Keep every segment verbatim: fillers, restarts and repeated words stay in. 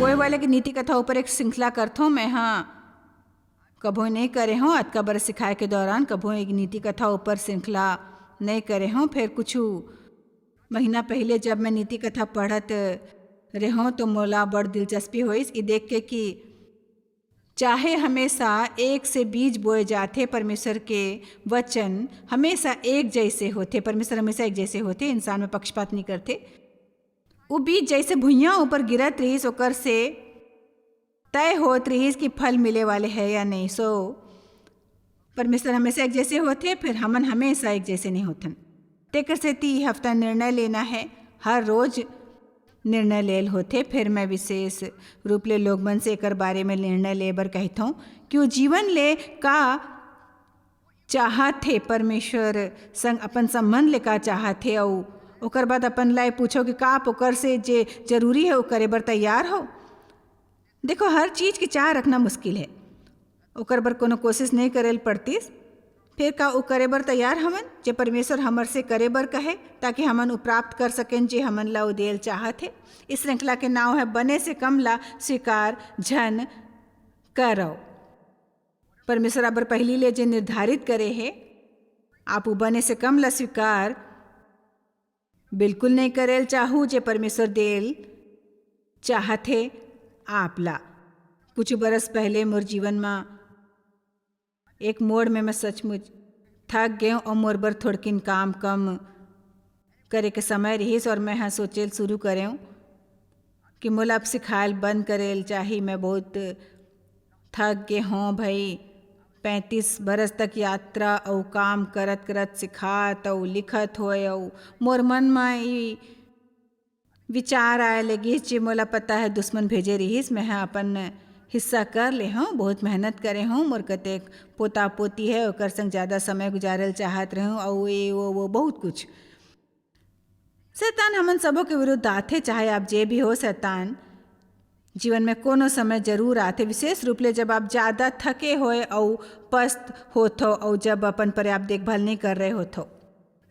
होए वाले के नीति कथा ऊपर एक श्रृंखला करथों। मैं हाँ कभो नहीं करे हों, अतका बरस सिखाए के दौरान कभो एक नीति कथा ऊपर श्रृंखला नहीं करे हों। फिर कुछ महीना पहले जब मैं नीति कथा पढ़त रेहों तो मोला बड़ दिलचस्पी होइस ई देख के कि चाहे हमेशा एक से बीज बोए जाथे, परमेश्वर के वचन हमेशा एक जैसे होथे, परमेश्वर हमेशा एक जैसे होथे, इंसान में पक्षपात नहीं करथे। वो बीज जैसे भुइयां ऊपर गिरत रहिस, ओकर से तय होत रहिस कि फल मिले वाले है या नहीं। सो परमेश्वर हमेशा एक जैसे होथे, फिर हमन हमेशा एक जैसे नहीं होथन। तेकर सेती ई हफ्ता निर्णय लेना है, हर रोज निर्णय लेल होथे। फिर मैं विशेष रूप ले लोग मन से एकर बारे में निर्णय ले बर कहथों कि वो जीवन ले का चाहत हे, परमेश्वर संग अपन संबंध ले का चाहत हे, अउ ओकर बाद अपन ला ये पूछो कि का आप ओकर से जे जरूरी है वो करे बर तैयार हो। देखो, हर चीज के चाह रखना मुश्किल है, ओकर बर कोनो कोशिश नहीं करे ल पड़तीस। फिर का वो करे बर तैयार हवन जे परमेश्वर हमर से करे बर कहे, ताकि हमन वो प्राप्त कर सकें जे हमन ला वो देल चाहत हे। इस श्रृंखला के नाव है बने से कम ला स्वीकार झन करो। परमेश्वर अबर पहली ले जे निर्धारित करे हे, आप वो बने से कम ला स्वीकार बिल्कुल नहीं करेल चाहू जे परमेश्वर देल चाहत हे आप ला। कुछ बरस पहले मोर जीवन में एक मोड़ में मैं सचमुच थक गए और मोर बर थोड़किन काम कम करे के समय रहिस और मैं हाँ सोचेल शुरू करें कि मोला अब सिखायल बंद करेल चाही। मैं बहुत थक गे हों भई। पैंतीस बरस तक यात्रा अउ काम करत करत सिखात अउ लिखत होए अउ मोर मन म ई विचार आए लगिस जे मोला पता है दुश्मन भेजे रिहिस। मैं ह अपन हिस्सा कर ले हूँ, बहुत मेहनत करे हूँ। मोर कतेक पोता पोती है, ओकर संग ज़्यादा समय गुजारल चाहत रहूँ अउ ये वो वो बहुत कुछ। शैतान हमन सबो के विरुद्ध आथे, चाहे आप जे भी हो। शैतान जीवन में कोनो समय जरूर आथे, विशेष रूप ले जब आप ज़्यादा थके होए अउ पस्त होत हो अउ जब अपन पर्याप्त देखभाल नहीं कर रहे होत हो।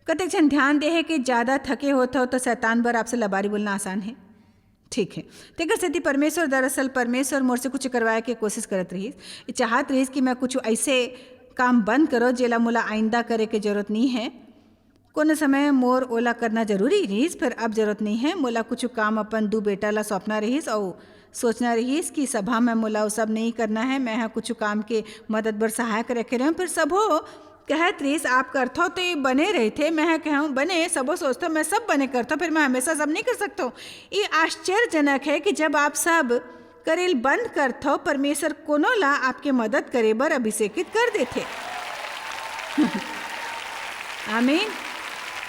कतेक झन ध्यान दे हे कि ज़्यादा थके होत हो तो शैतान बर आपसे लबारी बोलना आसान है। ठीक है, तेकर सेती परमेश्वर, दरअसल परमेश्वर मोर से कुछ करवाए के कोशिश करत रहिस, चाहत रहिस कि मैं कुछ ऐसे काम बंद करो जेला मोला आइंदा करे के जरूरत नहीं है। कोनो समय मोर ओला करना जरूरी रहिस, फिर अब जरूरत नहीं है। मोला कुछ काम अपन दू बेटा ला सौंपना रहिस अउ सोचना रहिस कि सभा में मोला वो सब नहीं करना है। मैं ह कुछ काम के मदद बर सहायक रखे रहे हूँ, फिर सबो कहत रहिस, "आप करथो तो ये बने रहिथे।" मैं ह कहूँ, "बने सबो सोचथो, मैं सब बने करथो, फिर मैं हमेशा सब नहीं कर सकथो।" ये आश्चर्यजनक है कि जब आप सब करेल बंद करथो, परमेश्वर कोनो ला आपके मदद करे बर अभिषेकित कर देथे। आमीन।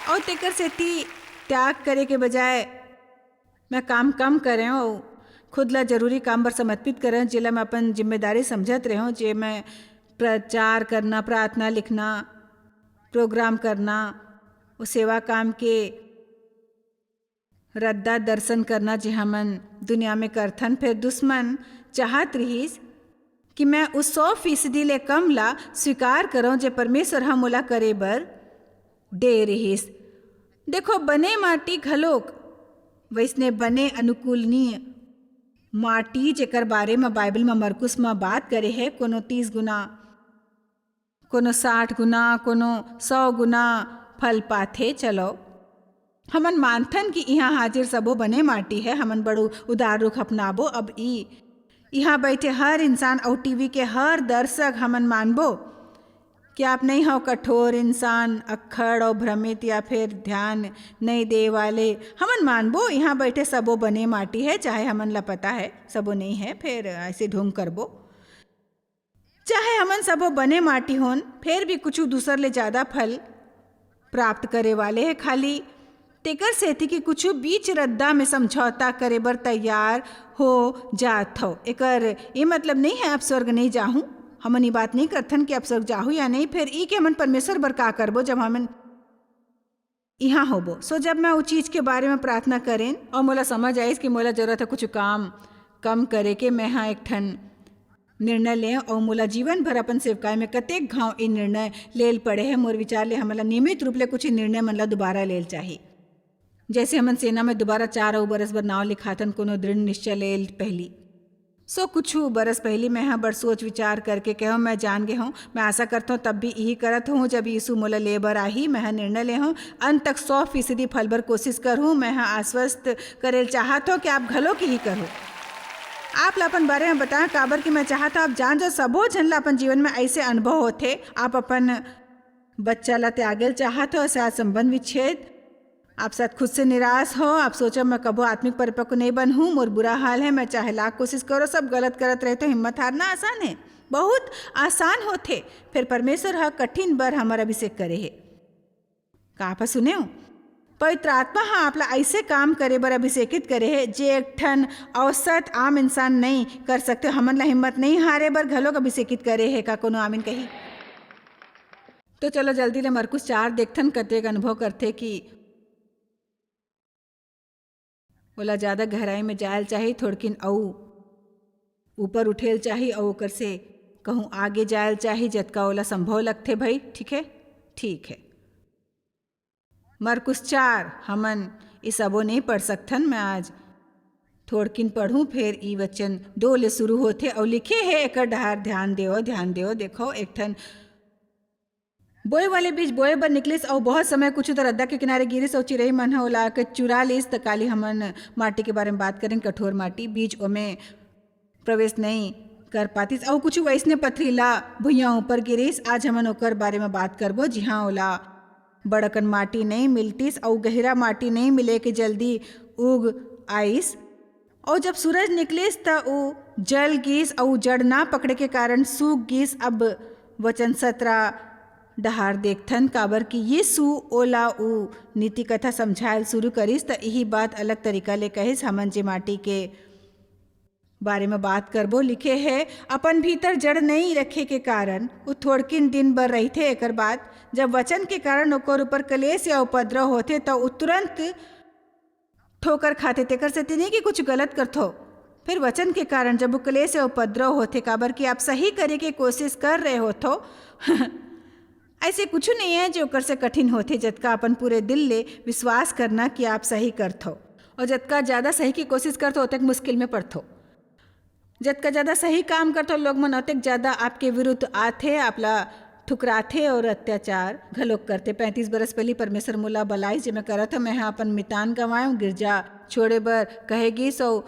अउ तेकर सेती त्याग करे के बजाय मैं काम कम करें अउ खुद ला जरूरी काम बर समर्पित करें, जेला मैं अपन जिम्मेदारी समझत रहें, जे मैं प्रचार करना, प्रार्थना लिखना, प्रोग्राम करना, वो सेवा काम के रद्दा दर्शन करना जे हमन दुनिया में करथन। फिर दुश्मन चाहत रहिस कि मैं उस सौ फीसदी ले कम ला स्वीकार करों जे परमेश्वर ह मोला करे बर दे रहिस। देखो, बने माटी घलोक वैसने बने अनुकूलनीय माटी, जेकर बारे म बाइबल म मरकुस म बात करे हे, कोनो तीस गुना, कोनो साठ गुना, कोनो सौ गुना फल पाथे। चलो, हमन मानथन कि इहाँ हाजिर सबो बने माटी है, हमन बड़ू उदार रुख अपनाबो। अब ई इहाँ बैठे हर इंसान अउ टीवी के हर दर्शक हमन मानबो कि आप नहीं हो कठोर इंसान, अक्खड़ अउ भ्रमित या फिर ध्यान नहीं दे वाले। हमन मानबो इहाँ बैठे सबो बने माटी है, चाहे हमन ला पता है सबो नहीं है, फिर ऐसे ढोंग करबो। चाहे हमन सबो बने माटी होन, फेर भी कुछु दूसर ले जादा फल प्राप्त करे वाले हे। खाली तेकर सेती कि कुछु बीच रद्दा में समझौता करे बर तैयार हो जात हव। एकर ये मतलब नहीं है आप स्वर्ग नहीं जाहू। हमन ये बात नहीं करथन कि आप स्वर्ग जाहू या नहीं। फेर ई कि हमन परमेश्वर बर का करबो, जब हमन इहाँ होबो। सो जब मैं वो चीज के बारे में प्रार्थना करेन और मोला समझ आइस कि मोला जरूरत है कुछ काम कम करे के, मैं हा एक ठन निर्णय लें और मोला जीवन भर अपन सेवकाई में कतेक घाव ये निर्णय लेल पड़े है। मोर विचार ले हमन ला नियमित रूप ले कुछ निर्णय मन ला दोबारा लेल चाही। जैसे हमन सेना में दोबारा चार अउ बरस बर नाव लिखाथन कोनो दृढ़ निश्चय ले पहिली। सो कुछ बरस पहिली मैं ह बड़ सोच विचार करके कहो, मैं जान गे हूँ। मैं आशा करता हूँ तब भी यही करत हूँ। जब यीशु मोला ले बर आही, मैं ह निर्णय ले हूँ, अंत तक सौ फीसदी फल बर कोशिश करहूँ। मैं ह आश्वस्त करेल चाहत हूँ कि आप घलो के ही करो। आप ला अपन बारे में बताएं, काबर कि मैं चाहत हूँ आप जान जाओ, सबो झन ला अपन जीवन में ऐसे अनुभव होथे। आप अपन बच्चा ला त्यागेल चाहत हो, शायद संबंध विच्छेद, आप शायद खुद से निराश हो, आप सोचो, "मैं कबो आत्मिक परिपक्व नहीं बनहूँ, मोर बुरा हाल है, मैं चाहे लाख कोशिश करो, सब गलत करत रहे।" तो हिम्मत हारना आसान है, बहुत आसान होथे। फिर परमेश्वर ह कठिन बर हमर अभिषेक करे हे। का आप सुने हो? पवित्र आत्मा ह आप ला ऐसे काम करे बर अभिषेकित करे हे, जे एक ठन औसत आम इंसान नहीं कर सकते। हमन ला हिम्मत नहीं हारे बर घलोक अभिषेकित करे हे। का कोनो आमीन कही? तो चलो जल्दी ले मरकुस चार देखथन, कतेक अनुभव करथे कि ओला ज्यादा गहराई में जायल चाही, थोड़किन अऊ ऊपर उठेल चाही, अऊ ओकर से कहूँ आगे जायल चाही, जतका ओला संभव लगथे भाई। ठीक है, ठीक है। मरकुस चार, हमन ई सबो नहीं पढ़ सकथन। मैं आज थोड़किन पढ़ूं, फेर ई वचन दो ले शुरू होथे अउ लिखे हे, "एकर डहार ध्यान देव, ध्यान देव।" देखो, एक ठन बोए वाले बीज बोए बर निकलिस अउ बहुत समय कुछ तो रद्दा के किनारे गिरिस अउ चिरई मन ह ओला आके चुरा लिस। त काली हमन माटी के बारे में बात करें, कठोर माटी, बीज ओमे प्रवेश नहीं कर पातिस अउ कुछ वैसने पथरीला भुइयां ऊपर गिरिस। आज हमन ओकर बारे में बात करबो, जिहां ओला बड़कन माटी नहीं मिलतिस अउ गहिरा माटी नहीं मिले के जल्दी उग आइस। अउ जब सूरज निकलिस, त ऊ जल गिस अउ जड़ ना पकड़े के कारण सूख गिस। अब वचन सतरा डहार देखथन, काबर कि यीशु ओला ऊ नीति कथा समझायल शुरू करिस, त इही बात अलग तरीका ले कहिस, "हमन जे माटी के बारे में बात करबो, लिखे हे, अपन भीतर जड़ नहीं रखे के कारण ऊ थोड़किन दिन बर रहिथे, एकर बाद जब वचन के कारण ओकर ऊपर कलेश या उपद्रव होथे, त ऊ तुरंत ठोकर खाथे।" तेकर सेती नहीं कि कुछ गलत करथो, फिर वचन के कारण जब वो कलेश या उपद्रव होथे, काबर कि आप सही करे के कोशिश कर रहे होथो। ऐसे कुछ नहीं है जो ओकर से कठिन होथे, जतका अपन पूरे दिल ले विश्वास करना कि आप सही करथो, और जतका ज्यादा सही की कोशिश करथो, ओतक मुश्किल में पड़थो। जतका ज्यादा सही काम करथो लोग मन, ओतेक ज्यादा आपके विरुद्ध आथे, आपला ठुकराथे और अत्याचार घलोक करथे। पैंतीस बरस पहिली परमेश्वर मोला बलाइस, जेमे करत ह, मैं ह अपन मितान गंवाएंव, गिरजा छोड़े बर कहे गिस अउ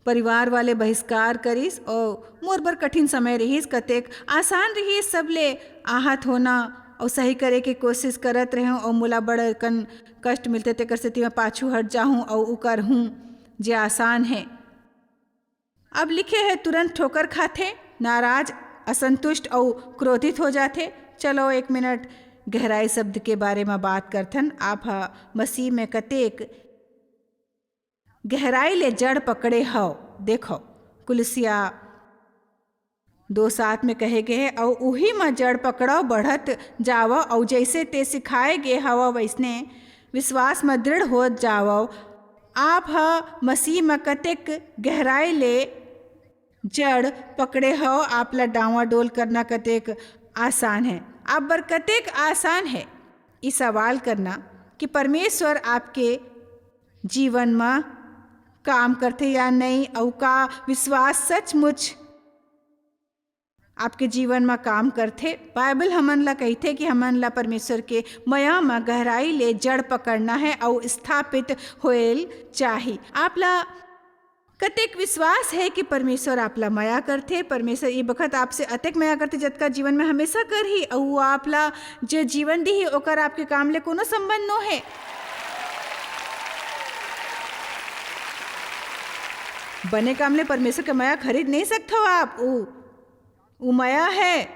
परिवार वाले बहिष्कार करिस अउ मोर बर कठिन समय रिहिस। कतेक आसान रिहिस सबले आहत होना अउ सही करे के कोशिश करत रहेंव अउ मोला बड़ अकन कष्ट मिलथे, तेकर सेती मैं पाछू हट जाहूं अउ ऊ करहूं जे आसान हे। अब लिखे हे, तुरंत ठोकर खाथे, नाराज, असंतुष्ट अउ क्रोधित हो जाथे। चलो एक मिनट गहराई शब्द के बारे में बात करथन। आप ह मसीह में कतेक गहराई ले जड़ पकड़े हव? देखो, कुलसिया दो सात में कहे गे हे, "अउ उही म जड़ पकड़व, बढ़त जावव, अउ जइसे ते सिखाए गे हवव, वइसने विश्वास म दृढ़ होत जावव।" आप ह मसीह म कतेक गहराई ले जड़ पकड़े हव, आप ला डांवाडोल करना कतेक आसान है, आप बर कतेक आसान है ई सवाल करना कि परमेश्वर आपके जीवन म काम करथे या नहीं, अउ का विश्वास सचमुच आपके जीवन म काम करथे। बाइबल हमन ला कहिथे कि हमन ला परमेश्वर के मया म गहराई ले जड़ पकड़ना है अउ स्थापित होएल चाही। आप ला कतेक विश्वास है कि परमेश्वर आप ला मया करथे? परमेश्वर ये बखत आपसे अतेक मया करथे, जतका जीवन में हमेशा करही, अउ वो आप ला जो जीवन दीही, ओकर आपके काम ले कोनो संबंध नो है। बने काम ले परमेश्वर के मया खरीद नहीं सकथो आप। ऊ, ऊ मया है,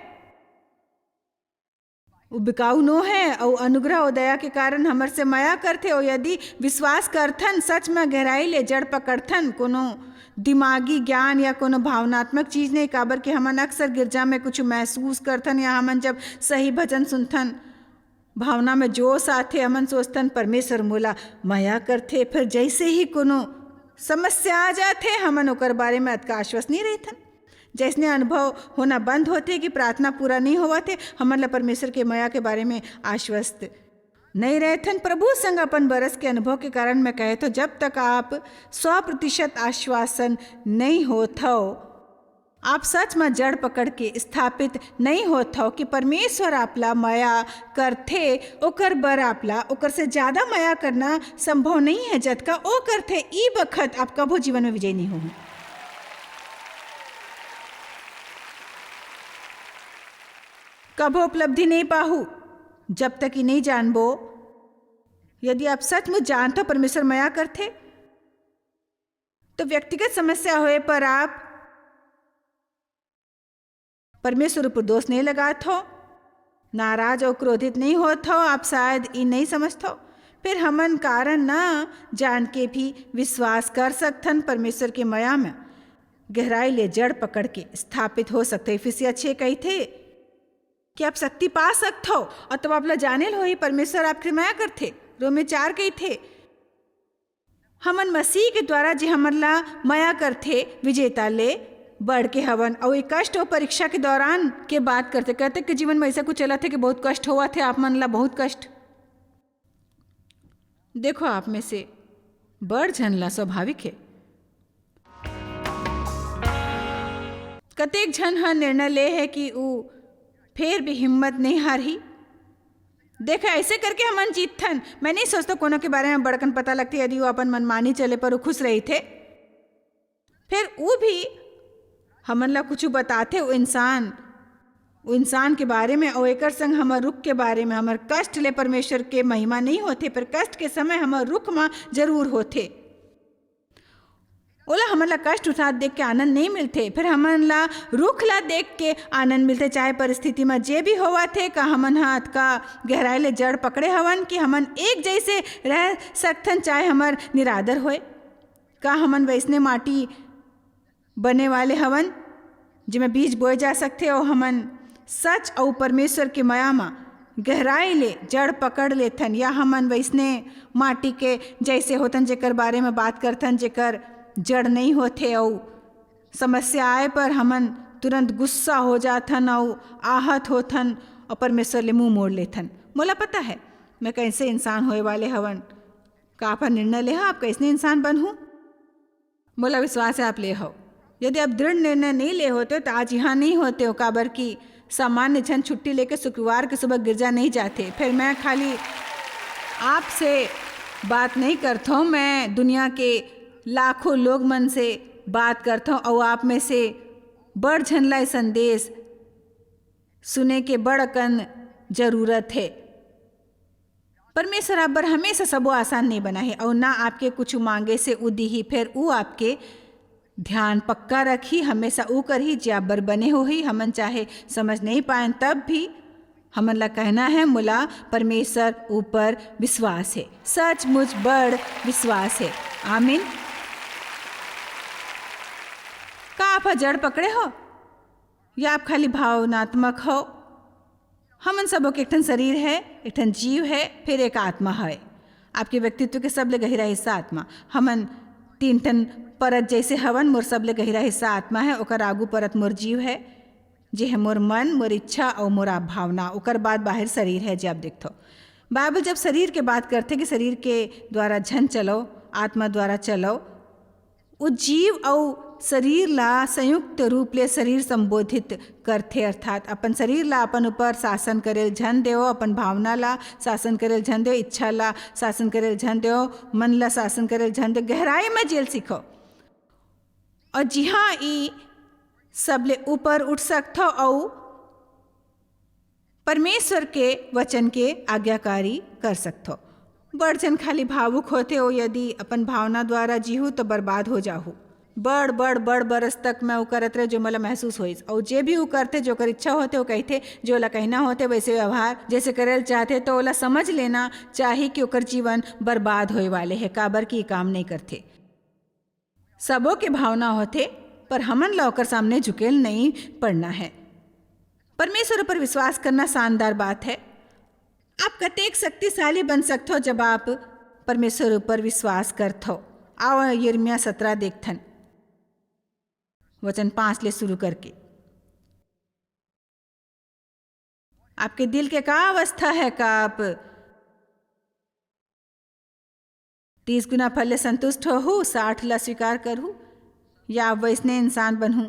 ऊ बिकाऊ नो है, अउ अनुग्रह अउ दया के कारण हमर से मया करथे। अउ यदि विश्वास करथन, सच में गहराई ले जड़ पकड़थन, कोनो दिमागी ज्ञान या कोनो भावनात्मक चीज नहीं, काबर कि हमन अक्सर गिरजा में कुछ महसूस करथन या हमन जब सही भजन सुनथन, भावना में जोश आथे, हमन सोचथन, "परमेश्वर मोला मया करथे।" फिर जैसे ही कोनो समस्या आ जाथे, हमन ओकर बारे में अतका आश्वस्त नहीं रहथन। जैसने अनुभव होना बंद होथे कि प्रार्थना पूरा नहीं होवत हे, हमन ला परमेश्वर के मया के बारे में आश्वस्त नहीं रहथन। प्रभु संग अपन बरस के अनुभव के कारण मैं कहे थो, जब तक आप सौ प्रतिशत आश्वासन नहीं होत हव, आप सच में जड़ पकड़ के स्थापित नहीं होत हव कि परमेश्वर आपला मया करथे, ओकर बर आपला ओकर से ज्यादा मया करना संभव नहीं है। जतका ओ करथे, ई बखत आप कभू जीवन में विजयी नहीं होहू, कभू उपलब्धि नहीं पाहू, जब तक ई नहीं जानबो। यदि आप सचमुच जानथो परमेश्वर मया करथे, तो व्यक्तिगत समस्या होए पर आप परमेश्वर ऊपर दोष नहीं लगात हो, नाराज और क्रोधित नहीं होत हो। आप शायद ई नहीं समझत हो, फिर हमन कारण ना जान के भी विश्वास कर सकथन परमेश्वर के मया में। गहराई ले जड़ पकड़ के स्थापित हो सकथे। इफिसिया छः कहिथे कि आप शक्ति पा सकत हो, और तब आप ला जाने ल होही परमेश्वर आपके मया करथे। रोमे चार कहिथे, हमन मसीह के द्वारा जे हमन ला मया करथे, विजेता ले बढ़ के हवन। अउ ये कष्ट और परीक्षा के दौरान के बात करथे, कहते कि जीवन में ऐसा कुछ चलत हे कि बहुत कष्ट होवत हे, आप मन ला बहुत कष्ट। देखो, आप में से बड़ झन ला, स्वाभाविक हे, कतेक झन ह निर्णय ले हे कि ऊ फेर भी हिम्मत नहीं हारही। देख, ऐसे करके हमन जीतथन। मैं नहीं सोचता कोनो के बारे में बड़कन पता लगथे, यदि वो अपन मनमानी चले पर वो खुश रहिथे। फिर वो भी हमन ला कुछ बताथे, वो इंसान, वो इंसान के बारे में, और एकर संग हमर रुख के बारे में। हमर कष्ट ले परमेश्वर के महिमा नहीं होथे, पर कष्ट के समय हमर रुख म जरूर होथे। ओला हमन ला कष्ट उठात देख के आनंद नहीं मिलथे, फिर हमन ला रुख ला देख के आनंद मिलथे। चाहे परिस्थिति म जे भी होवत हे, का हमन ह अतका गहराई ले जड़ पकड़े हवन कि हमन एक जैसे रह सकथन, चाहे हमर निरादर होए? का हमन वैसने माटी बने वाले हवन, जेमे बीज बोए जा सकथे, अउ हमन सच अउ परमेश्वर के मया म गहराई ले जड़ पकड़ लेथन, या हमन वैसने माटी के जैसे होथन, जेकर बारे में बात करथन, जेकर जड़ नहीं होथे, अउ समस्या आए पर हमन तुरंत गुस्सा हो जाथन अउ आहत होथन अउ परमेश्वर ले मुंह मोड़ लेथन। मोला पता है मैं कैसे इंसान होए वाले हवन। का आप ह निर्णय ले हव, आप कैसने इंसान बनहू? मोला विश्वास है आप ले हव। यदि आप दृढ़ निर्णय नहीं ले होते तो आज यहाँ नहीं होते हो, काबर कि सामान्य झन छुट्टी लेके शुक्रवार के सुबह गिरजा नहीं जाते। फिर मैं खाली आपसे बात नहीं करता हूँ, मैं दुनिया के लाखों लोग मन से बात करता हूँ, और आप में से बड़ झन ला ये संदेश सुने के बड़ अकन जरूरत है। परमेश्वर आप बर हमेशा सबो आसान नहीं बनाही, अउ ना आपके कुछ मांगे से उ दिही, फेर उ आपके ध्यान पक्का रखही, हमेशा उ करही जे आप बर बने होही। हमन चाहे समझ नहीं पाएन, तब भी हमन ला कहना है, मोला परमेश्वर ऊपर विश्वास है, सचमुच बड़ विश्वास है। आमीन। का आप ह जड़ पकड़े हो, या आप खाली भावनात्मक हो? हमन सबो के एक ठन शरीर है, एक ठन जीव है, फिर एक आत्मा है। आपके व्यक्तित्व के सबले गहिरा हिस्सा आत्मा। हमन तीन ठन परत जैसे हवन। मोर सबले गहिरा हिस्सा आत्मा है, ओकर आगू परत मोर जीव है, जे है मोर मन, मोर इच्छा और मोर आप भावना। ओकर बाद बाहर शरीर है, जे आप देखथो। बाइबल जब शरीर के बात करथे कि शरीर के द्वारा झन चलो, आत्मा द्वारा चलो, उ जीव अउ शरीर ला संयुक्त रूप ले शरीर संबोधित करथे, अर्थात अपन शरीर ला अपन ऊपर शासन करेल झन देव, अपन भावना ला शासन करेल झन देव, इच्छा ला शासन करेल झन देव, मन ला शासन करेल झन देव। गहराई में जेल सीखो। और जिहाँ ई सबले ऊपर उठ सकथो अउ परमेश्वर के वचन के आज्ञाकारी कर सकथो। बड़ झन खाली भावुक होथे, ओ यदि अपन भावना द्वारा जीहू तो बर्बाद हो जाहू। बड़ बड़ बड़ बरस तक मैं उ करत रहे जो मोला महसूस होइस। अउ जे भी उ करथे, जो ओकर इच्छा होथे, वो कहथे, जो ओला कहना होथे वैसे व्यवहार जैसे करे ल चाहथे, तो ओला समझ लेना चाही कि ओकर जीवन बर्बाद होए वाले है, काबर कि ई काम नहीं करथे। सबो के भावना होथे, पर हमन ला ओकर सामने झुकेल नहीं पड़ना है। परमेश्वर ऊपर विश्वास करना शानदार बात है। आप कतेक शक्तिशाली बन सकथो जब आप परमेश्वर ऊपर विश्वास करथो। आओ यिर्मयाह सत्रह देखथन, वचन पाँच ले शुरू करके। आपके दिल के का अवस्था है? का आप तीस गुना फल ले संतुष्ट होहू, साठ ला स्वीकार करहू, या वैसने इंसान बनहू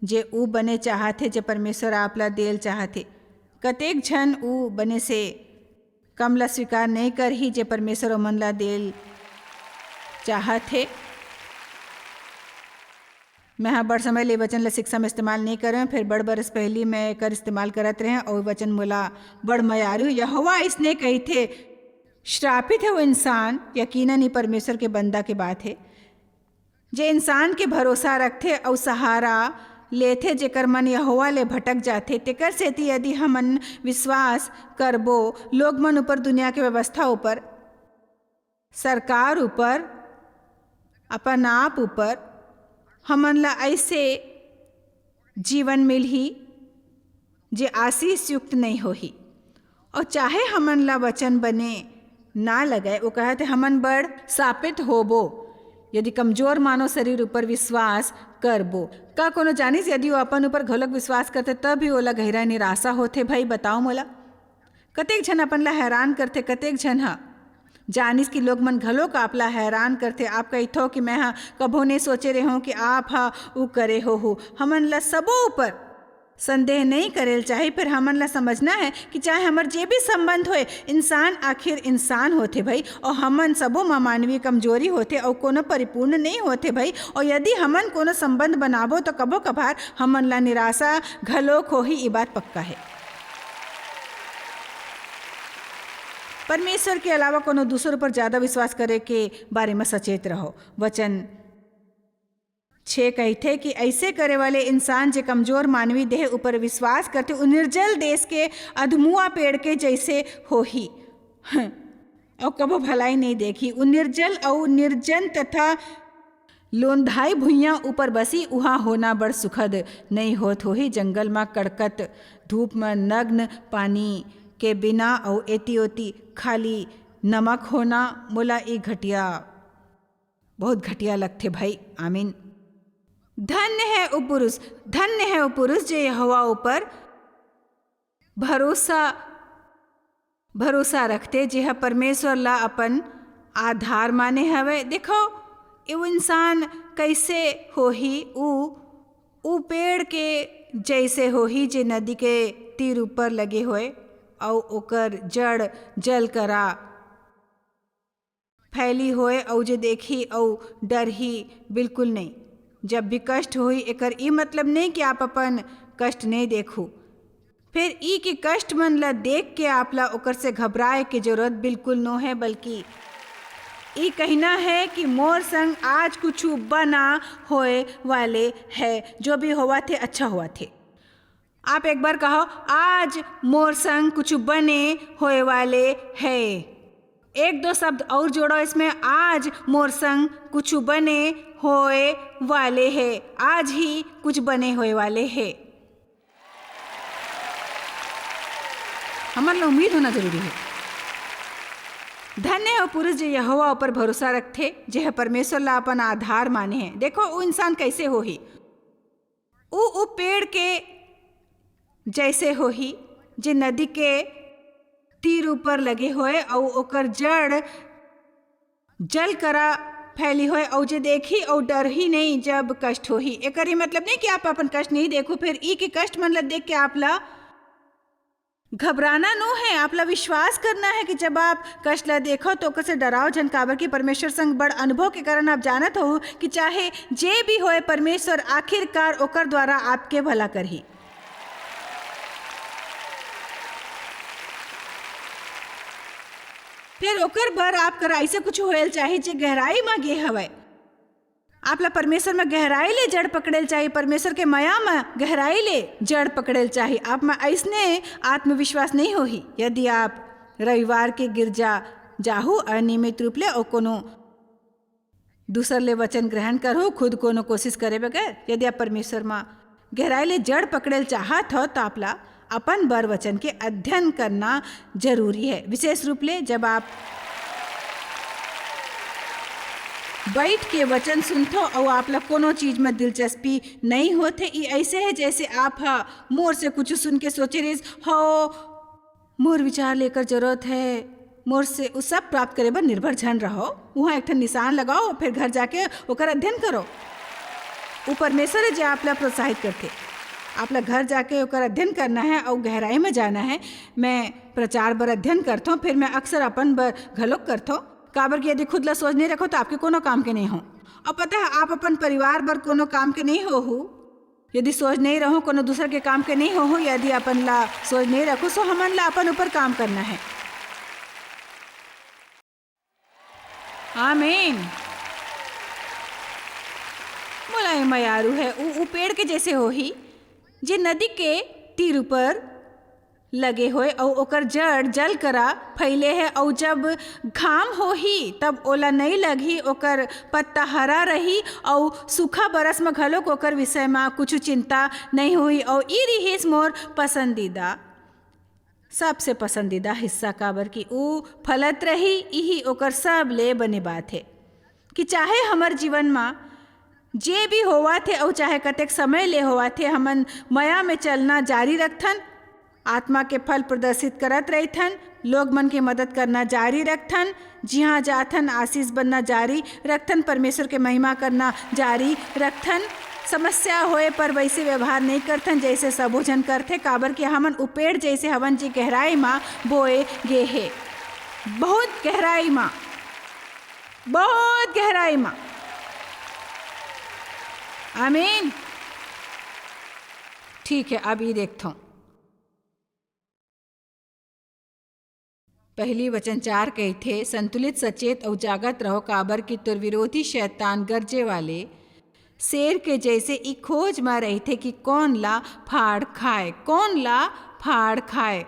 जे ऊ बने चाहत हे, जे परमेश्वर आप ला देल चाहत हे? कतेक झन ऊ बने से कम ला स्वीकार नहीं करही, जे परमेश्वर ओमन ला देल चाहत हे? मैं ह बड़ समय ले वचन ला शिक्षा में इस्तेमाल नहीं करे, फिर बड़ बरस पहली मैं एकर इस्तेमाल करत रहे, और वचन मोला बड़ मयारू। यहोवा इसने कहिथे, "श्रापित है वो इंसान, यकीनन ही परमेश्वर के बंदा के बात है, जे इंसान के भरोसा रखथे अउ सहारा लेथे, जेकर मन यहोवा ले भटक जाथे।" तेकर सेती यदि हमन विश्वास करबो लोग मन ऊपर, दुनिया के व्यवस्था ऊपर, सरकार ऊपर, अपन आप ऊपर, हमन ला ऐसे जीवन मिलही जे आशीष युक्त नहीं होही। और चाहे हमन ला वचन बने ना लगय, वो कहत हे, "हमन बड़ सापित होबो, यदि कमजोर मानव शरीर ऊपर विश्वास करबो।" का कोनो जानिस, यदि वो अपन ऊपर घलोक विश्वास करथे, तब भी ओला गहरा निराशा होथे? भाई, बताओ मोला, कतेक झन अपन ला हैरान करथे, कतेक झन ह जानिस कि लोग मन घलोक आप ला हैरान करथे। आप कहिथो कि मैं ह कभो नहीं सोचे रेहों कि आप ह ऊ करे होहू। हमन ला सबो ऊपर संदेह नहीं करेल चाही, फिर हमन ला समझना है कि चाहे हमर जे भी संबंध होए, इंसान आखिर इंसान होथे भाई, और हमन सबो मा मानवीय कमजोरी होथे और कोनो परिपूर्ण नहीं होथे भाई। और यदि हमन कोनो संबंध बनाबो तो कभो कभार हमन ला निराशा घलोक होही, ई बात पक्का है। परमेश्वर के अलावा कोनो दूसर ऊपर ज्यादा विश्वास करे के बारे में सचेत रहो। वचन छे कहिथे कि ऐसे करे वाले इंसान जे कमजोर मानवी देह ऊपर विश्वास करथे, उ निर्जल देश के अधमुआ पेड़ के जैसे होही। अउ कभो भलाई नहीं देखी। उ निर्जल अउ निर्जन तथा लोंधाई भुइयां ऊपर बसी, उहां होना बड़ सुखद नहीं होत होही। जंगल म कड़कत धूप म नग्न, पानी के बिना अउ एती ओती खाली नमक होना, मोला ई घटिया, बहुत घटिया लगथे भाई। आमीन। धन्य है उ पुरुष, धन्य है उ पुरुष जे यहोवा ऊपर भरोसा, भरोसा रखथे, जेह परमेश्वर ला अपन आधार माने हवय। देखो, ए वो इंसान कैसे होही? ऊ, ऊ पेड़ के जैसे होही, जे नदी के तीर ऊपर लगे होए, अउ ओकर जड़ जल करा फैली होए, अउ जे देखही अउ डरही बिल्कुल नहीं। जब भी कष्ट होही, एकर ई मतलब नहीं कि आप अपन कष्ट नहीं देखू। फिर ई कि कष्ट मन ला देख के आप ला ओकर से घबराए के जरूरत बिल्कुल नो है, बल्कि ई कहना है कि मोर संग आज कुछ बना होए वाले है, जो भी होवा थे, अच्छा हुआ थे। आप एक बार कहो, "आज मोर संग कुछ बने होए वाले है।" एक दो शब्द और जोड़ो इसमें, "आज मोर संग कुछ बने होए वाले है, आज ही कुछ बने होए वाले है।" हमन ला उम्मीद होना जरूरी है। धन्य हो पुरुष जे यहोवा ऊपर भरोसा रखथे, जे ह परमेश्वर ला अपन आधार माने है। देखो, वो इंसान कैसे होही? ऊ, ऊ पेड़ के जैसे होही, जे नदी के तीर ऊपर लगे होए, अउ ओकर जड़ जल करा फैली होए, अउ जे देखही अउ डरही नहीं, जब कष्ट होही। एकर ई मतलब नहीं कि आप अपन कष्ट नहीं देखो, फिर ई के कष्ट मन ला देख के आप ला घबराना नो है। आप ला विश्वास करना है कि जब आप कष्ट ला देखो, तो ओकर से डराओ झन, काबर कि परमेश्वर संग बड़ अनुभव के कारण आप जानत हो कि चाहे जे भी होए, परमेश्वर आखिरकार ओकर द्वारा आपके भला करही। फिर ओकर बर आप करा ऐसे कुछ होएल चाही, जे गहराई म गे हवय। आप ला परमेश्वर म गहराई ले जड़ पकड़ेल चाही, परमेश्वर के मया म गहराई ले जड़ पकड़ेल चाही। आप म अइसने आत्मविश्वास नहीं होही, यदि आप रविवार के गिरजा जाहू अनियमित रूप ले, अउ कोनो दूसर ले वचन ग्रहण करहू, खुद कोनो कोशिश करे बगैर। यदि आप परमेश्वर म गहराई ले जड़ पकड़ेल चाहत हो, तो आप ला अपन बर वचन के अध्ययन करना जरूरी है, विशेष रूप ले जब आप बैठ के वचन सुनथो अउ आप ला कोनो चीज में दिलचस्पी नहीं होथे। ई ऐसे है जैसे आप हा मोर से कुछ सुन के सोचे रहिस हो, मोर विचार लेकर जरूरत है, मोर से उ सब प्राप्त करे बर निर्भर झन रहो। उहाँ एक ठन निशान लगाओ, फिर घर जाके ओकर अध्ययन करो। उ परमेश्वर हे, जे आप ला प्रोत्साहित करथे। आप ला घर जाके ओकर अध्ययन करना है और गहराई में जाना है। मैं प्रचार बर अध्ययन करथों, फिर मैं अक्सर अपन बर घलोक करथों, काबर कि यदि खुद ला सोझ नहीं रखो, तो आपके कोनो काम के नहीं हो। और पता है, आप अपन परिवार बर कोनो काम के नहीं हो हु, यदि सोझ नहीं रहो, कोनो दूसर के काम के नहीं हो हु, यदि अपन ला सोझ नहीं रखो, सो हमन ला अपन ऊपर काम करना है। आमीन। मोला ए मयारू है, उ, उ पेड़ के जैसे होही, जे नदी के तीर ऊपर लगे होए, अउ ओकर जड़ जल करा फैले है, अउ जब घाम होही, तब ओला नई लगही, ओकर पत्ता हरा रही, अउ सूखा बरस म घलोक ओकर विषय म कुछु चिंता नई होही। अउ ई रिहिस मोर पसंदीदा, सबसे पसंदीदा हिस्सा, काबर कि ऊ फलत रही, इही ओकर सबले बने बात हे। कि चाहे हमर जीवन म जे भी होवत हे, अउ चाहे कतेक समय ले होवत हे, हमन मया में चलना जारी रखथन, आत्मा के फल प्रदर्शित करत रहिथन, लोग मन के मदद करना जारी रखथन, जिहाँ जाथन आशीष बनना जारी रखथन, परमेश्वर के महिमा करना जारी रखथन। समस्या होए पर वैसे व्यवहार नहीं करथन, जैसे सबो झन करथे, काबर कि हमन उ पेड़ जैसे हवन, जे गहराई म बोए गे हे, बहुत गहराई म, बहुत गहराई म। आमीन। ठीक है, अब ई देखथों। पहली वचन चार कहिथे, "संतुलित, सचेत अउ जागत रहो, काबर कि तोर विरोधी शैतान गरजे वाले शेर के जैसे ई खोज म रहिथे कि कौन ला फाड़ खाए, कौन ला फाड़ खाए।"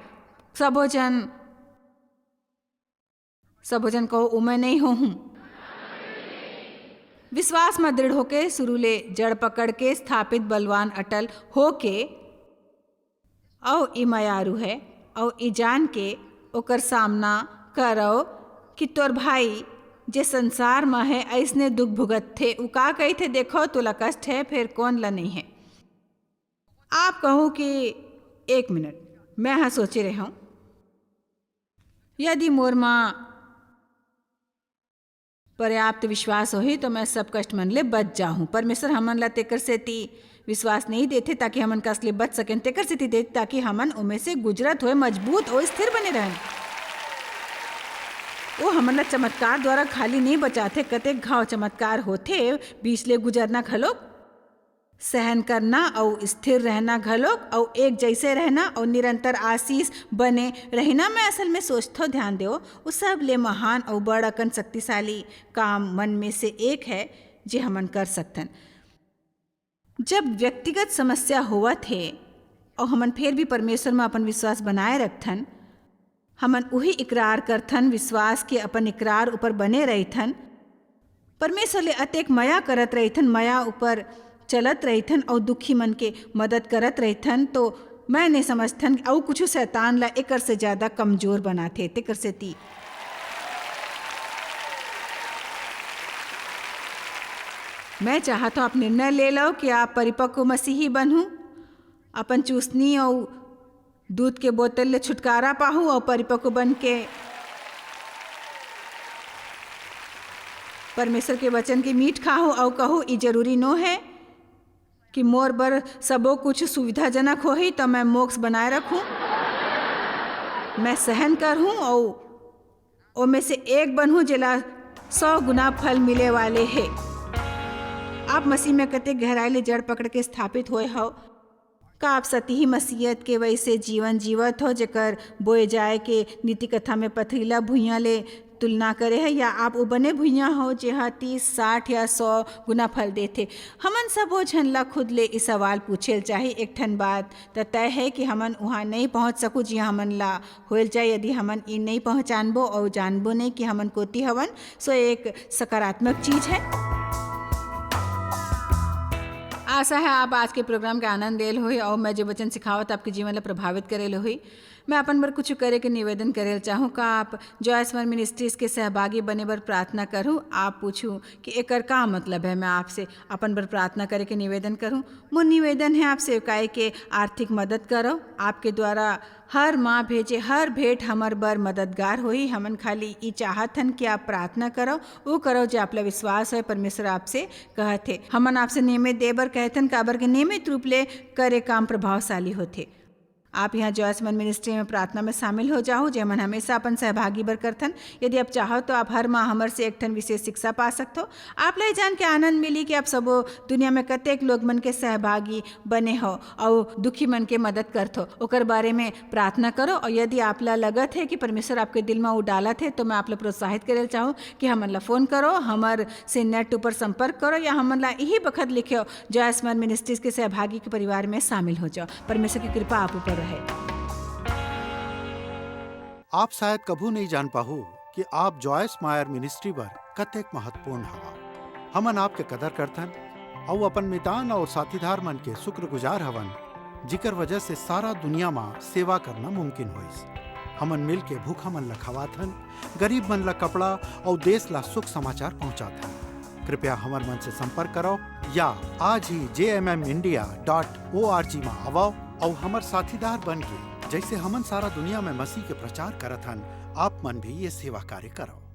सबो झन, सबो झन कहो, "उमे नहीं होहूँ।" विश्वास म दृढ़ होके, शुरू ले जड़ पकड़ के, स्थापित, बलवान, अटल होके, अउ ई मयारू है, अउ ई जान के ओकर सामना करव कि तोर भाई जे संसार म है, अइसने दुख भुगतथे। उ का कहिथे, देखो, तोला कष्ट है, फेर कौन ला नहीं है। आप कहू कि एक मिनट, मैं ह सोचे रहूं, यदि मोर म पर्याप्त विश्वास होही, तो मैं सब कष्ट मन ले बच जाहूं। परमेश्वर हमन ला तेकर सेती विश्वास नहीं देथे, ताकि हमन कष्ट ले बच सकें, तेकर सेती देथे, ताकि हमन ओमे से गुजरत होए मजबूत अउ स्थिर बने रहन। वो हमन ला चमत्कार द्वारा खाली नहीं बचाथे, कतेक घाव चमत्कार होथे, बीच ले गुजरना घलोक, सहन करना अउ स्थिर रहना घलोक, अउ एक जैसे रहना अउ निरंतर आशीष बने रहना। मैं असल में सोचथो, ध्यान देव, वो सब ले महान अउ बड़ अकन शक्तिशाली काम मन में से एक है, जे हमन कर सकथन। जब व्यक्तिगत समस्या होवत हे अउ हमन फेर भी परमेश्वर म अपन विश्वास बनाए रखथन, हमन उही इकरार करथन, विश्वास के अपन इकरार ऊपर बने रहिथन। परमेश्वर ले अतेक मया करत रहिथन, मया ऊपर चलत रहिथन अउ दुखी मन के मदद करत रहिथन, तो मैं नहीं समझथन अउ कुछु शैतान ला एकर से ज्यादा कमजोर बनाथे। तेकर सेती मैं चाहत हूँ, आप निर्णय ले लो कि आप परिपक्व मसीही बनहू, अपन चूसनी अउ दूध के बोतल ले छुटकारा पाहू अउ परिपक्व बन के परमेश्वर के वचन के मीठ खाहू अउ कहू, "ई जरूरी नो है कि मोर बर सबो कुछ सुविधाजनक होही, त मैं मोक्ष बनाए रखूं। मैं सहन करहूं अउ ओमे से एक बनहूं, जेला सौ गुना फल मिले वाले हे।" आप मसीह में कतेक गहराई ले जड़ पकड़ के स्थापित होए हव? का आप सतिही मसीहत के वैसे जीवन जीवत हो, जेकर बोए जाए के नीति कथा में पथरीला भुइयां ले तुलना करे है, या आप ओ बने भुइयां हो, जेहा तीस, साठ या सौ गुना फल देथे? हमन सबो झन ला खुद ले ई सवाल पूछे ल चाही। एक ठन बात त तय है कि हमन उहाँ नहीं पहुँच सकू, जिहाँ हमन ला होल जाए, यदि हमन ई नहीं पहचानबो अउ जानबो नहीं कि हमन कोती हवन। सो एक सकारात्मक चीज है। आशा है आप आज के प्रोग्राम के आनंद लेल होही और मैं जो वचन सिखावत आपके जीवन ला प्रभावित करे होही। मैं अपन बर कुछ करे के निवेदन करे ल चाहूँ। का आप जॉयस मयर मिनिस्ट्रीज के सहभागी बने बर प्रार्थना करहूँ? आप पूछू कि एकर का मतलब है, मैं आपसे अपन बर प्रार्थना करे के निवेदन करहूँ। मोर निवेदन है, आप सेवकाई के आर्थिक मदद करो। आपके द्वारा हर माँ भेजे हर भेंट हमर बर मददगार होही। हमन खाली ई चाहत हन कि आप प्रार्थना करो, वो करो जे आप ला विश्वास होए, परमेश्वर आपसे कहत हे। हमन आपसे नियमित दे बर कहत हन, काबर के नियमित रूप ले करे काम प्रभावशाली होथे। आप यहाँ जॉयस मयर मिनिस्ट्री में प्रार्थना में शामिल हो जाओ, जे हमन हमेशा अपन सहभागी बर करथन। यदि आप चाहो तो आप हर माह हमर से एक ठन विशेष शिक्षा पा सकथो। आप ला ये जान के आनंद मिली कि आप सबो दुनिया में कतेक लोग मन के सहभागी बने हो अउ दुखी मन के मदद करथो, ओकर बारे में प्रार्थना करो। और यदि आप ला लगत है कि परमेश्वर आपके दिल में वो डालत है, तो मैं आप ला प्रोत्साहित करे ल चाहूँ कि हमन ला फोन करो, हमर से नेट ऊपर संपर्क करो, या हमन ला यही बखत लिखो, जॉयस मयर मिनिस्ट्रीज के सहभागी के परिवार में शामिल हो जाओ। परमेश्वर की कृपा आप ऊपर रहे। आप शायद कभू नहीं जान पाहू कि आप जॉयस मायर मिनिस्ट्री बर कतेक महत्वपूर्ण हवा। हमन आपके कदर करथन अउ अपन मितान अउ साथीदार मन के शुक्रगुजार हवन, जिकर वजह से सारा दुनिया मा सेवा करना मुमकिन होइस। हमन मिल के भूखा मन ला खवाथन, गरीब मन ला कपड़ा अउ देश ला सुख समाचार पहुंचाथन। कृपया हमर मन से संपर्क करो या आज ही जे M M India dot O R G मा आवो अउ हमर साथीदार बन के, जैसे हमन सारा दुनिया में मसीह के प्रचार करत हन, आप मन भी ये सेवा कार्य करो।